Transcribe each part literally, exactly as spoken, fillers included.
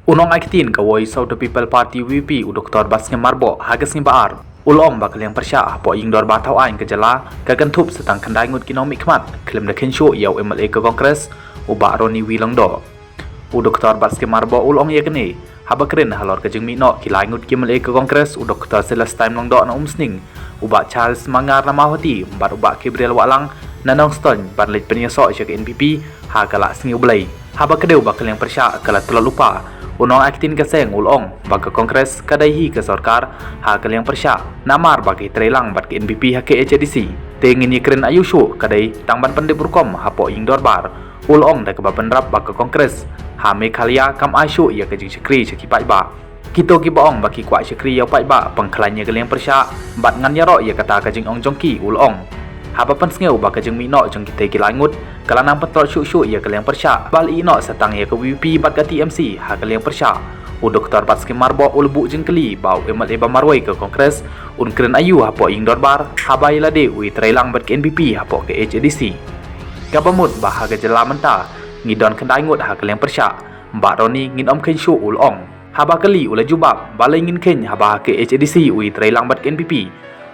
U nongai ktien ka Voice of the People Party VPP u Dr Batskhem Myrboh ha ka sngi Ba-ar u la ong ba ka liang pyrshah hapoh ïing dorbar thaw aiñ ka jylla ka kynthup sa tang khyndai ngut ki nongmihkhmat khlem da khein shuh ïa u MLA ka Congress u Bah Ronnie V Lyngdoh. U Dr Batskhem Myrboh u la ong ïa kane haba kren halor ka jingmih noh ki lai ngut ki MLA ka Congress u Dr Celestine Lyngdoh na Umsning, u Bah Charles Mangar na Mawhati bad u Bah Gabriel Wahlang na Nongstoiñ ban leit pynïasoh sha ka NPP ha ka Lah Sngi U Blei. Haba kdew ba ka liang pyrshah ka la tlot lypa, u nongai ktien ka seng u la ong ba ka Congress ka dei hi ka sorkar ha ka liang pyrshah namar ba ki treilang bad ka NPP ha ka KHADC. Te ngin ïakren aïu shuh, ka dei tang ban pyndep rukom hapoh ïing dorbar. U la ong da kaba bynrap ba ka Congress ha Meghalaya kam ai shuh ïa ka jingshakri sha ki paidbah. Kito kiba ong ba ki kwah shakri ïa u paidbah pynkhlaiñ ïa ka liang pyrshah bad ngan ïaroh ïa kata ka jingong jong ki, u la ong. Haba pynsngew ba ka jingmih noh jong kitei ki lai ngut ka la nang pyntlot shuh shuh ïa ka liang pyrshah, ba la ïeh noh sa tang ïa ka VPP bad ka TMC ha ka liang pyrshah, u Dr Batskhem Myrboh u la buh jingkylli ba u MLA ba marwei ka Congress un kren aïu hapoh ïing dorbar haba ïa lade u ïatreilang bad ka NPP hapoh ka KHADC. Kaba mut ba ha ka jylla mynta ngi don khyndai ngut ha ka liang pyrshah, Bah Ronnie ngin ym khein shuh, u la ong. Haba kylli u la jubab, balei ngin khein haba ha ka KHADC u ïatreilang bad ka NPP.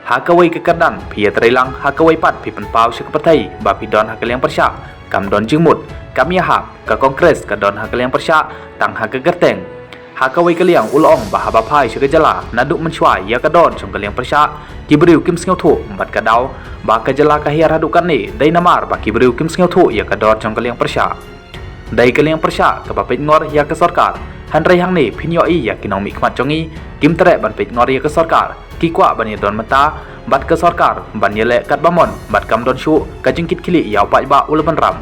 Ha kawei ka kyrdan phi ïatreilang, ha kawei pat phi pynpaw sha ka pyrthei ba phi don ha ka liang pyrshah. Kam don jingmut, kam ïahap, ka Congress ka don ha ka liang pyrshah tang ha ka kyrteng. Ha kawei ka liang u la ong ba haba phai sha ka jylla naduh mynshuwa ïa ka dor jong ka liang pyrshah, ki briew kim sngewthuh, bad ka daw ba ka jylla ka hiar haduh katne dei namar ba ki briew kim sngewthuh ïa ka dor jong ka liang pyrshah. Dei ka liang pyrshah kaba peitngor ïa ka sorkar. Hynrei hangne phin ïohi ïa ki nongmihkhmat jong ngi kim treh ban peitngor ïa ka sorkar. Ki kwah ban ïadon mynta bad ka sorkar ban ïaleh katba mon bad kam don shuh ka jingkitkhlieh ïa u paidbah, u la bynrap.